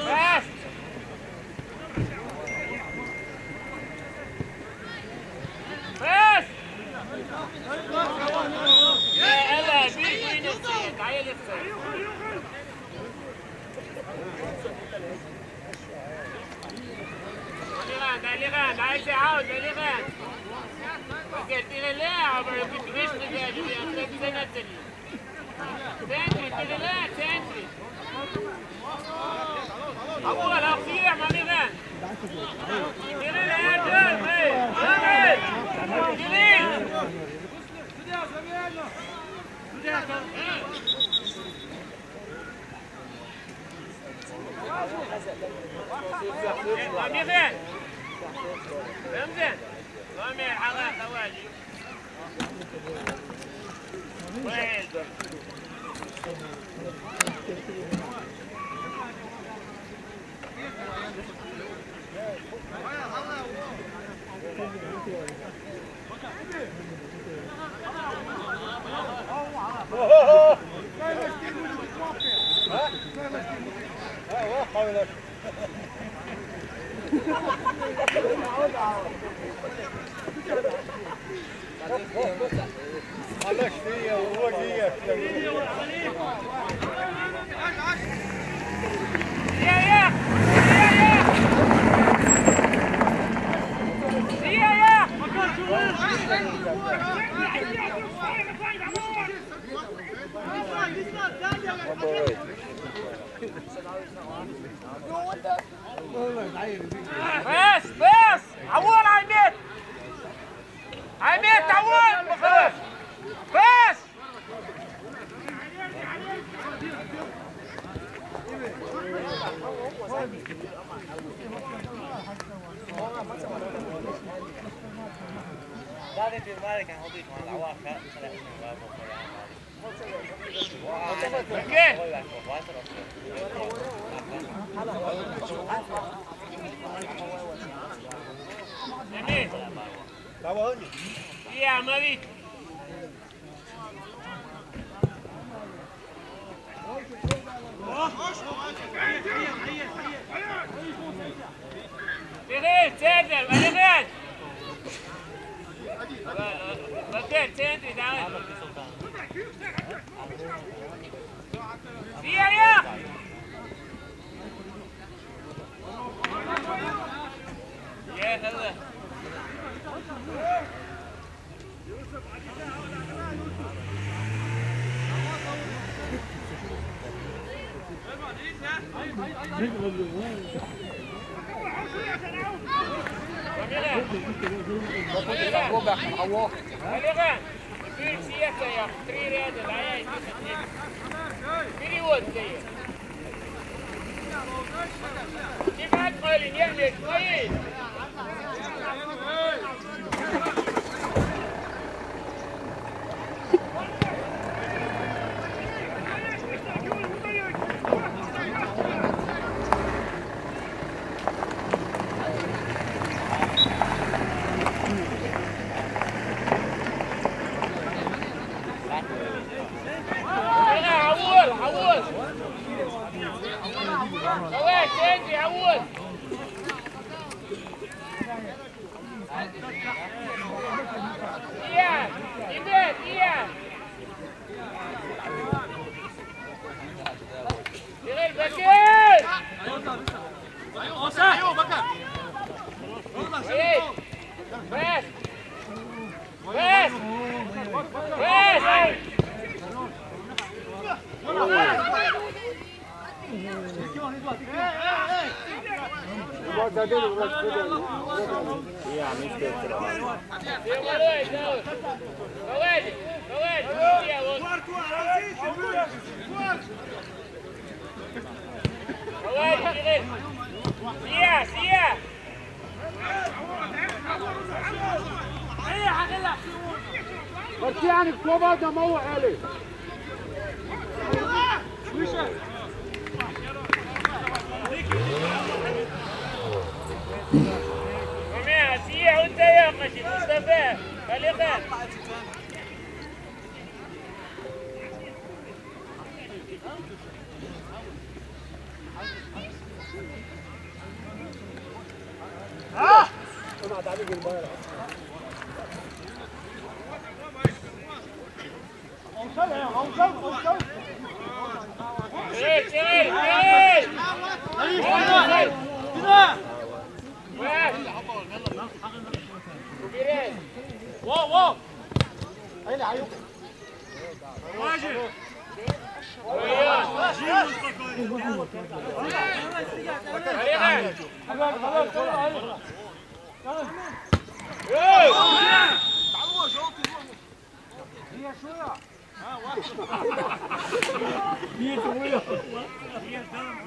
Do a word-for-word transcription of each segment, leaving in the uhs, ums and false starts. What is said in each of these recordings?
Pass! Pass! يلا، بيك وين السيد؟ تعال للسيد. Allez, Rand, allez, Rand, allez, c'est out, allez, Rand. Ok, tire-le, on va le pitcher, je vais appeler le sénateur. Sentry, tire-le, Sentry. Abu, alors, tire, mon ami. Tire-le, Rand, oui. Allez. Tire. Pass, pass! عوال عيميت! عيميت عوال! خلاص! Pass! يا مريض. Allez, Rand, allez, Rand. Allez, Rand. Go back. I walk. Marciano, come on, come on, Eli. Come on, see you out there, Mustafa. Balikan.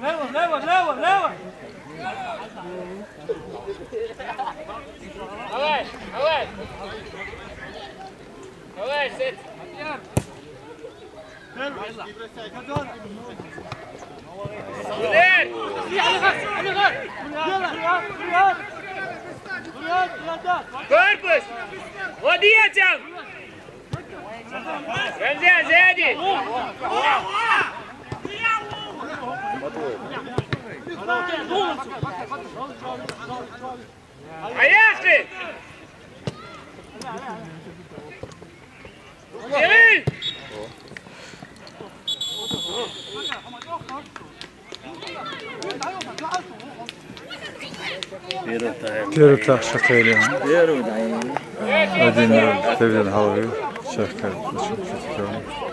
Лево, лево, лево, лево! Давай, давай! Давай, сет! Удар! Корпус! Води, Артём! Рамзан, сзади! Поехали! Кирилл! Первый тайм. Первый тайм шакалин. Первый тайм. Один ноль. Тевден халгы. Шакал.